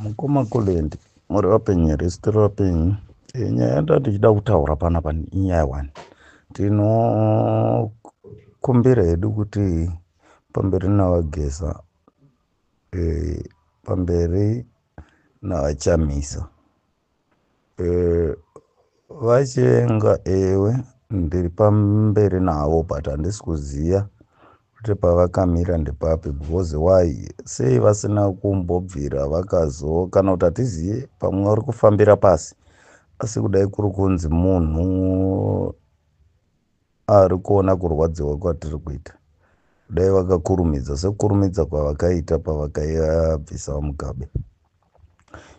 Mukoma Kulend, muri vapenyu here? Tiri vapenyu. Nyaya yanda ndichida kutaura panapa inyaya one. Tinokumbira hedu kuti pamberi naVaGeza, pamberi naVaChamisa. Vachivenga ewe ndiri pamberi navo, but handisi kuziva kuti pavakamira ndepapi, because why sei vasina kumbobvira vakazo, kana kuti hatizive, pamwe vari kufambira pasi. Asi kudai kuri kunzi munhu ari kuona kurwadziwa kwatiri kuita, dai vakakurumidza sekukurumidza kwavakaita pavakaabvisa VaMugabe.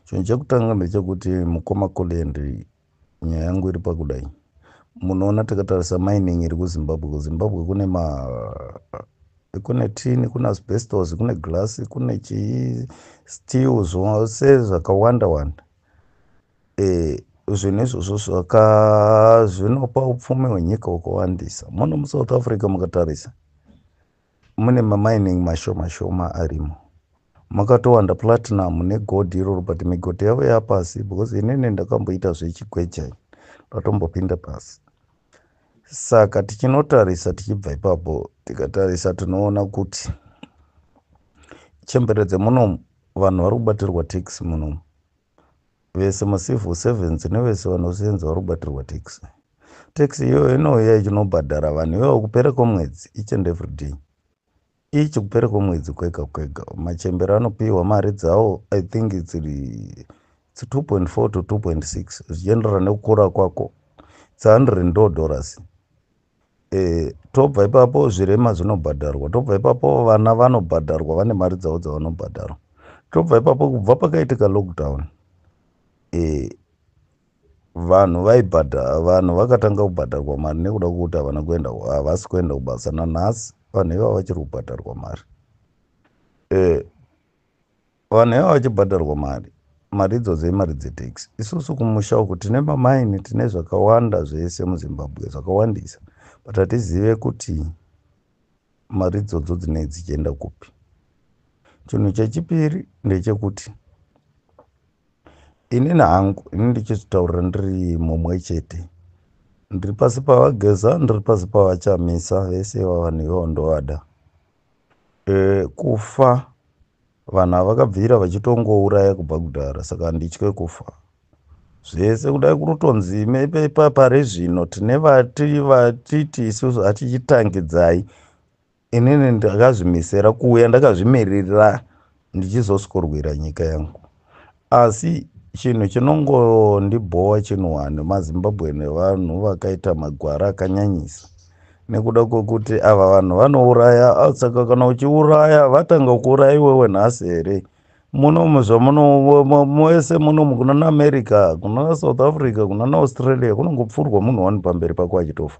Chinhu chekutanga ndechekuti, mukoma Kulend, nyaya yangu iri pakudai. Munoona, tikatarisa mining iri kuZimbabwe, kuZimbabwe kune ma kune tin, kune asbestos, kune glass, kune chii, steel, zvose zvakawanda wanda. Zvinhu izvozvo zvinopa upfumi hwenyika hwakawandisa. Muno muSouth Africa, mukatarisa, mune mamining mashoma shoma arimo. Makatowanda platinum negold iroro, but migodhi yavo yapasi, because inini ndakamboita zvechigwejani, ndatombopinda pasi. Saka tichinotarisa, tichibva ipapo, tikatarisa, tinoona kuti chembere dzemunomu, vanhu vari kubatirwa tax munomu vese, macivil servants nevese vanosenza vari kubatirwa tax. Tax iyoyo inouya ichinobhadhara vanhu ivavo kupera kwemwedzi, each and every day, ichi kupera kwemwedzi kwega kwega. Machembere anopiwa mari dzavo, I think it's 2.4 to 2.6, zvichienderana nekukura kwako. It's $100. Tobva ipapo, zvirema zvinobhadharwa. Tobva ipapo, vana vanobhadharwa, vane mari dzavo dzavanobhadharwa. Tobva ipapo, kubva pakaitika lockdown, vanhu vaibhadha, vanhu vakatanga kubhadharwa mari nekuda kwekuti havana kuenda, havasi kuenda kubasa. Nanhasi vanhu ivavo vachiri kubhadharwa mari. Vanhu ivavo vachibhadharwa mari, mari idzodzo imari dzetax. Isusu kumusha uku tine mamaini, tine zvakawanda zvese muZimbabwe, zvakawandisa, but hatizive kuti mari idzodzo dzinei dzichienda kupi. Chinhu chechipiri ndechekuti inini hangu, ini ndichizvitaurira, ndiri mumwe chete, ndiri pasi paVaGeza, ndiri pasi paVaChamisa, vese ava vanhu ivavo ndovada. Kufa vanhu havakabvira vachitongouraya kubva kudhara, saka handitye kufa. Zvese kudai kurutonzi pari zvino tine vati vatiti isusu hatichitangidzai, inini ndakazvimisera kuuya, ndakazvimirira ndichizosvikorwira nyika yangu. Asi chinhu chinongondibhowa chinhu one, maZimbabwe nevanhu vakaita magwara akanyanyisa, nekuda kwekuti ava vanhu vanouraya. Saka kana uchiuraya, vatanga kuuraya iwewe nhasi here? Munomu zvamuno mese munomu, kuna naAmerica, kuna South Africa, kuna naAustralia, kunongopfurwa munhu wani pamberi pako achitofa.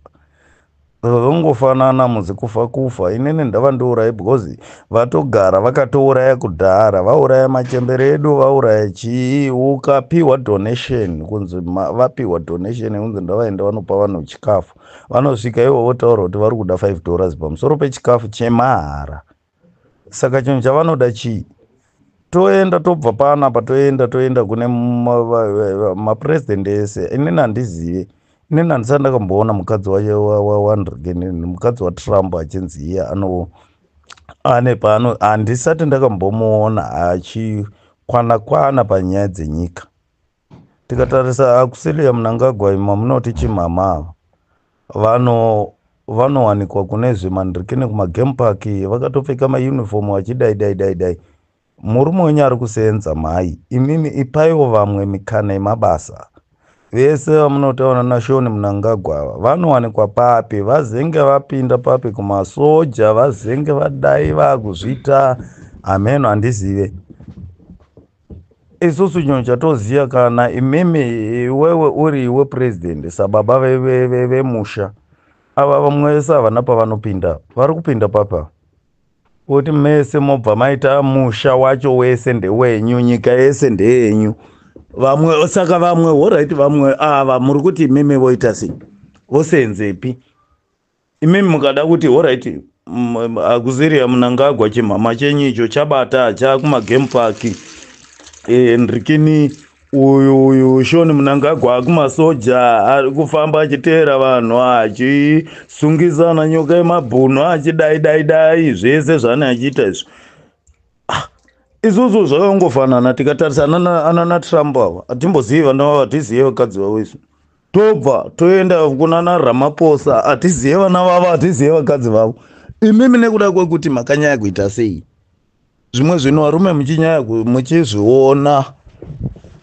Zvongofanana muzi, kufa kufa. Inini ndava ndiurai, because vatogara vakatouraya kudhara, vauraya machembere edu, vauraya chii. Ukapiwa donation, kunzi vapiwa donation, kunzi ndavaenda vanopa vanhu chikafu, vanosvika ivo votaura kuti vari kuda $5 pamusoro pechikafu chemahara. Saka chinhu chavanoda chii? Toenda, tobva panapa, toenda, toenda kune mapurezidendi ese. Inini handizive, inini handisati ndakamboona mukadzi waandrigen, mukadzi waTrump, achinzi iye ano ane pano. Handisati ndakambomuona achikwana kwana panyaya dzenyika. Tikatarisa Auxilia Mnangagwa, ima munoti chimhama, ava vano vanowanikwa kune zvemandrikini, kumagame park, vakatopfeka maunifomu vachidai dai dai dai. Murume wenyu ari kusenza mhai, imimi ipaiwo vamwe mikana yemabasa. Vese vamunotaura naSean Mnangagwa ava vanowanikwa papi? Vazenge vapinda papi kumasoja? Vazenge vadai vaakuzviita hameno, handizive. Isusu chinhu chatoziva, kana imimi, iwewe uri iwe purezidendi, sababa vemusha, ava vamwe vese havana pavanopinda. Vari kupinda papa kuti mese mobva maita musha wacho wese ndewenyu, nyika yese ndeyenyu. Vamwe saka vamwe, alright, vamwe ava muri kuti imimi voita sei? Vosenzepi? Imimi mukada kuti alright, Auxilia Mnangagwa, chimhama chenyu icho chabata chakumagame park. Ndrikini uyu uyu Sean Mnangagwa akumasoja ari kufamba achiteera vanhu, achisungisa nyoka yemabhunu, achidai dai dai, zvese zvaane achiita izvi. Isusu zvakangofanana. Tikatarisa anana Trump ava, hatimbozivi vana vavo, hatizive vakadzi vavo. Isu tobva toenda kunana Ramaphosa, hatizive vana vavo, hatizive vakadzi vavo. Imimi nekuda kwekuti makanyanya kuita sei zvimwe zvinhu, varume, muchinyanya muchizviona,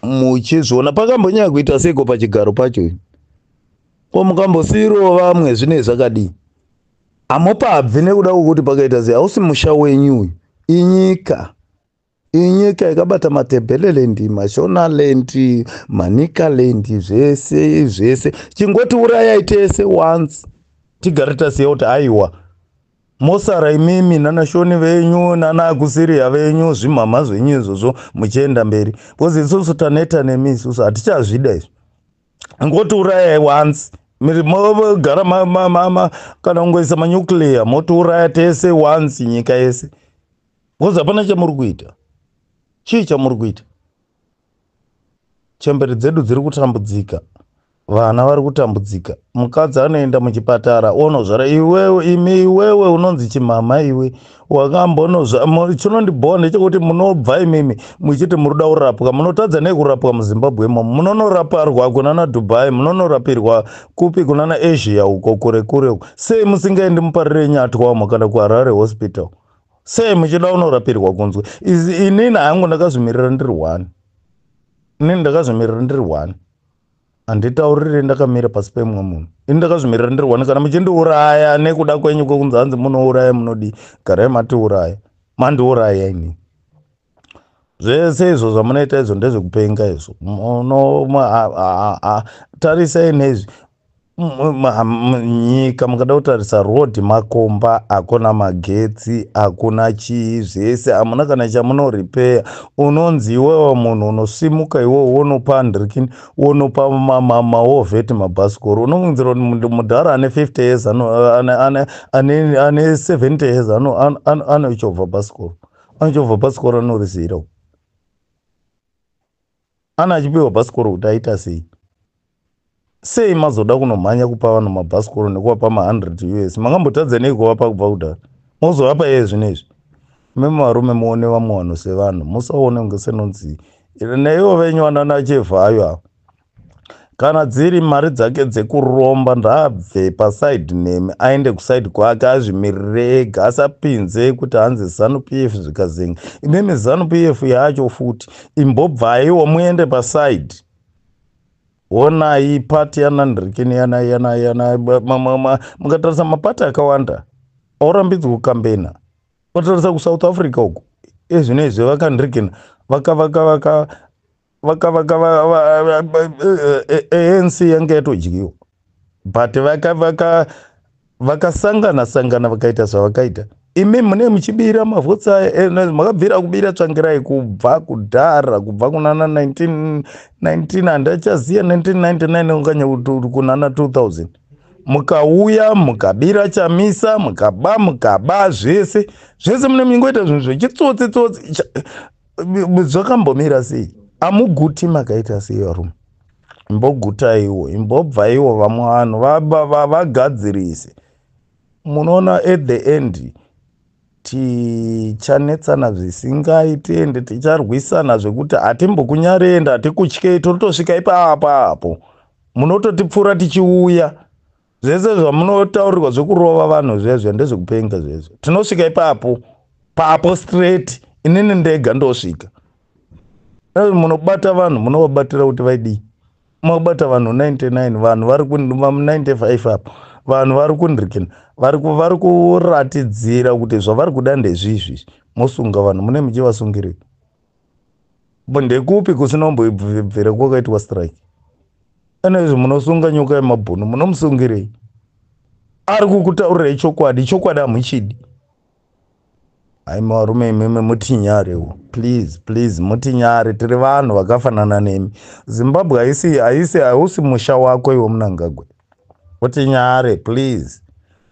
muchizviona, pakambonyanya kuita seiko pachigaro pacho? Ko mukambosiyirawo vamwe, zvinei zvakadii? Hamupabvi nekuda kwekuti pakaita sei. Hausi musha wenyu uyu, inyika, inyika yakabata Matebeleland, Mashonaland, Manikaland, zvese zvese. Chingoti urayai tese once, tigare taziva kuti aiwa, mosara imimi nanaSean venyu, nanakusiriya venyu, zvimhamha zvenyu izvozvo, muchienda mberi, because isusu taneta nemi. Isusu hatichazvida izvi. Ngoti urayai once, mogara kana kungoisa manuclear, motiuraya tese once, nyika yese, because hapana chamuri kuita. Chii chamuri kuita? Chembere dzedu dziri kutambudzika, vana vari kutambudzika. Mukadzi anoenda muchipatara onozvara. Iwewe, imi, iwewe unonzi chimama, iwe wakambonozva. Chinondibhowa ndechekuti munobva imimi muchiti muri kuda kurapwa, munotadza nei kurapwa muZimbabwe imomo? Munonoraparwa kunana Dubai, munonorapirwa kupi, kunana Asia uko kure kure. Sei musingaendi muparire nyatwamo kana kuHarare Hospital? Sei muchida kunorapirwa kunzwe? Inini hangu ndakazvimirira ndiri one. Inini ndakazvimirira ndiri one, handitaurire ndakamira pasi pemumwe munhu. Ini ndakazvimirira ndiri one. Kana muchindiuraya nekuda kwenyu kwekunzi hanzi munouraya, munodii, garai matiuraya, mandiuraya inini. Zvese izvo zvamunoita izvo ndezvekupenga izvo. Tarisai nezvi nyika, mukada kutarisa rodhi makomba, hakuna magetsi, hakuna chii, zvese hamuna kana chamunoripeya. Unonzi iwewo munhu unosimuka iwewo wonopa andrikini, wonopa mawar vet mabhasikoro. Unofungidzira kuti mudhara ane 50 years, ane 70 years, anochovha bhasikoro? Anochovha bhasikoro, anorizira ana achipiwa bhasikoro kuti aita sei? Sei mazoda kunomhanya kupa vanhu mabhasikoro nekuvapa ma100 US? Mangambotadza nei kuvapa kubva kudhara? Mozovapa iye zvino izvi? Mimi varume, muone vamwe vanhu sevanhu, musaone kunge senonzi neivo venyu vanana chevhayo ava. Kana dziri mari dzake dzekuromba, ndaabve paside nemi, aende kuside kwake, azvimirire ega, asapinze kuti hanzi ZANU PF zvikazenga. Imimi ZANU PF yacho futi, imbobvaiwo muende paside. Honai pati yanandrikini yana yana yana. Mukatarisa mapati akawanda aurambidzwi kukambena. Ukatarisa kuSouth Africa uku ezvino izvi, vakandrikina vaka vaka vaka vaka vaka ANC yanga yatodyiwa, but vaka vaka vakasangana sangana, vakaita zvavakaita. Imi mune muchibira mavhotsi aya, makabvira kubira Tsvangirai kubva kudhara, kubva kunana 19, handachaziya, 1999 unganya kunana 2000. Mukauya mukabira Chamisa, mukaba, mukaba zvese zvese. Mune mungoita zvinhu zvechitsotsi tsotsi. Zvakambomira sei? Amuguti makaita sei varume? Imbogutaiwo, imbobvaiwo vamwe vanhu vagadzirise. Munoona, at the end tichanetsana zvisingaiti, ende ticharwisana zvekuti hatimbokunyarenda, hatikutyei. Totosvika ipapapo, munototipfuura tichiuya. Zvese zvamunotaurirwa zvekurova vanhu zvezvo ndezvekupenga zvezvo. Tinosvika ipapo papo straight. Inini ndega ndosvika. Munobata vanhu, munovabatira kuti vaidii? Mabata vanhu 99, vanhu vari 95 apo, vanhu vari kundrikina, vari kuratidzira kuti zvavari kuda ndezvizvi. Mosunga vanhu, mune muchivasungirei? Ndekupi kusina kumbobvira kwakaitwa strike? Ane izvi munosunga nyoka yemabhunu, munomusungirei? Ari kukutaurirai chokwadi, chokwadi hamuchidi. Hai varume, imimi mutinyarewo, please, please, mutinyare. Tiri vanhu vakafanana nemi. Zimbabwe haisi, haisi, hausi musha wako iwe Munangagwe. Utinyare please.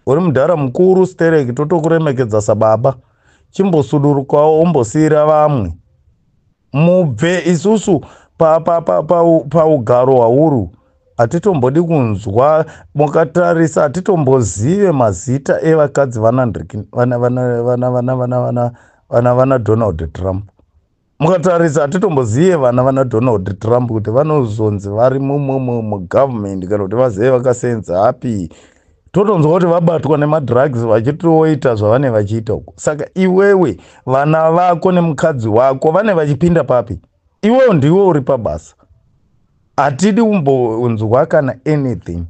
Uri mudhara mukuru stereki, totokuremekedza sababa. Chimbosudurukawo, umbosiyira vamwe. Mubve isusu paugaro hwauru hatitombodi kunzwa. Mukatarisa, hatitombozive mazita evakadzi vana Donald Trump. Mukatarisa, hatitombozive vana Donald Trump kuti vanozonzi vari mugovernment kana kuti vazive vakasenza api. Totonzwa kuti vabatwa nemadrugs, vachitoita zvavane vachiita uko. Saka iwewe, vana vako nemukadzi wako vane vachipinda papi? Iwewe ndiwe uri pabasa. Hatidi kumbonzwa kana anything.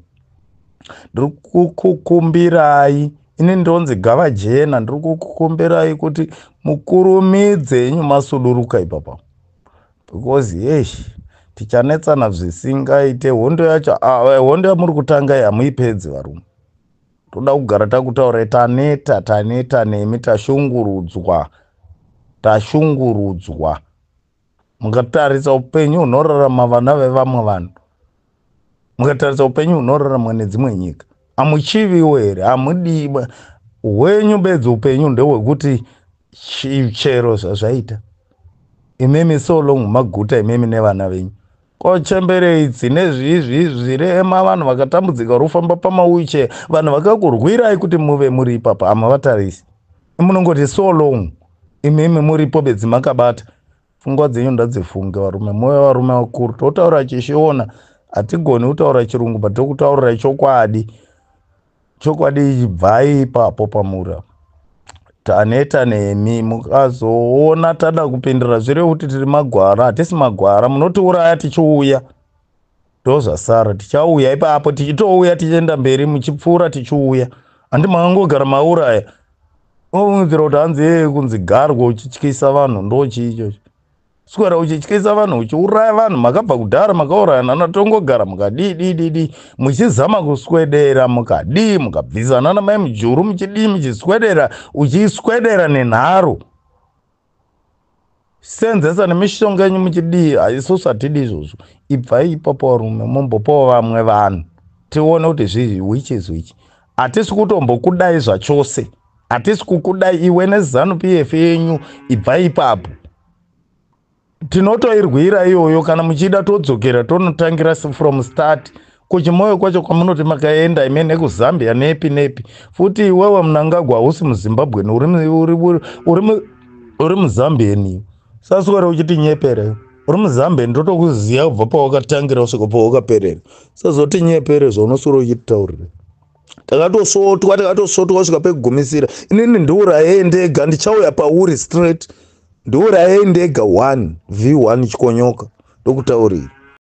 Ndiri kukukumbirai, ini ndonzi Gava Jena, ndiri kukukumbirai kuti mukurumidze enyu masuduruka ipapa, because yesh, tichanetsana zvisingaite. Hondo yacho, hondo yamuri kutanga hamuipedzi, varume. Toda kugara takutaurai. Taneta, taneta nemi, tashungurudzwa, tashungurudzwa. Mukatarisa upenyu hunorarama vana vevamwe vanhu, mukatarisa upenyu hunoraramwa nedzimwe nyika, hamuchiviwo here? Hamudii hwenyu bedzi? Upenyu ndehwekuti chero zvazvaita imimi, so long maguta imimi nevana venyu. Kochembere idzi nezviizvi zvirema, vanhu vakatambudzika, uri kufamba pamawheelchair, vanhu vakakurwirai kuti muve muri ipapa, hamavatarisi. Munongoti so long imimi muripo bedzi makabata. Pfungwa dzenyu ndadzifunge, varume, mwoyo varume vakuru. Totaura chiShona, hatigoni kutaura chirungu, but tokutaurira chokwadi. Chokwadi, ibvai ipapo pamuri. Taneta nemi. Mukazoona tada kupindira, zvireve kuti tiri magwara. Hatisi magwara. Munotiuraya tichiuya, ndozvasara. Tichauya ipapo, tichitouya, tichienda mberi, muchipfuura tichiuya. Handi makangogara mauraya? Unzira kuti hanzi yeye kunzi garwe uchityisa vanhu, ndo chii ichocho? Swera uchityisa vanhu, uchiuraya vanhu. Makabva kudhara makauraya nana Tongogara, mukadii dii dii dii, muchizama kuswedera, mukadii, mukabvisa nana mai Mujuru, muchidii, muchiswedera, uchiswedera nenharo, senzesa nemishonga yenyu, muchidii. Isusu hatidi izvozvo. Ibvai ipapo, varume, mumbopawo vamwe vanhu tione kuti zvii, which is which. Hatisi kutombokudai zvachose, hatisi kukudai iwe neZANU PF yenyu. Ibvai ipapo. Tinotoirwira iyoyo. Kana muchida, todzokera tonotangira from start kuchimoyo kwacho kwamunoti makaenda ime, nekuZambia, nepi nepi futi. Iwewe Mnangagwa, hausi muZimbabweni, uri muZambieni. Saswera uchitinyepere uri muZambieni, totokuziva kubva pawakatangira kusvika pawakaperera. Sazotinyepere zvaunoswera uchititaurira. Takatosvotwa, takatosvotwa kusvika pekugumisira. Inini ndiurayei ndega, ndichauya pauri straight. Ndiurayei ndega 1 v 1, chikonyoka, ndokutaurira.